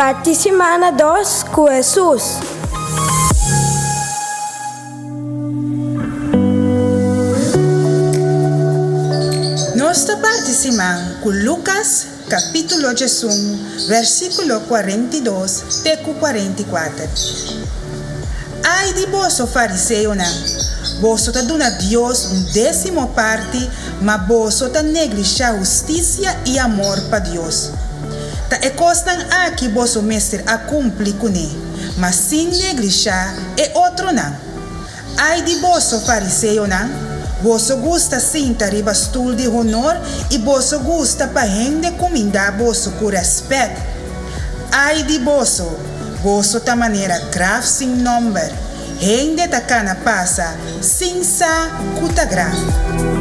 Parti simana dos ku Hesus. Nos ta parti siman ku Lukas kapítulo 11, versíkulo 42 te ku 44. Ai di boso, fariseonan! Boso ta duna Dios un désimo parti, ma boso ta neglishá hustisia i amor pa Dios. Ta e kosnan aki boso mester a kumpli kuné, ma sin neglishá e otronan. Ai di boso, fariseonan! Boso gusta sinta riba stul di honor i boso gusta pa hende kumindá boso ku rèspèt. Ai di boso! Boso ta manera graf sin nòmber, hende ta kana pasa sin sa ku ta graf.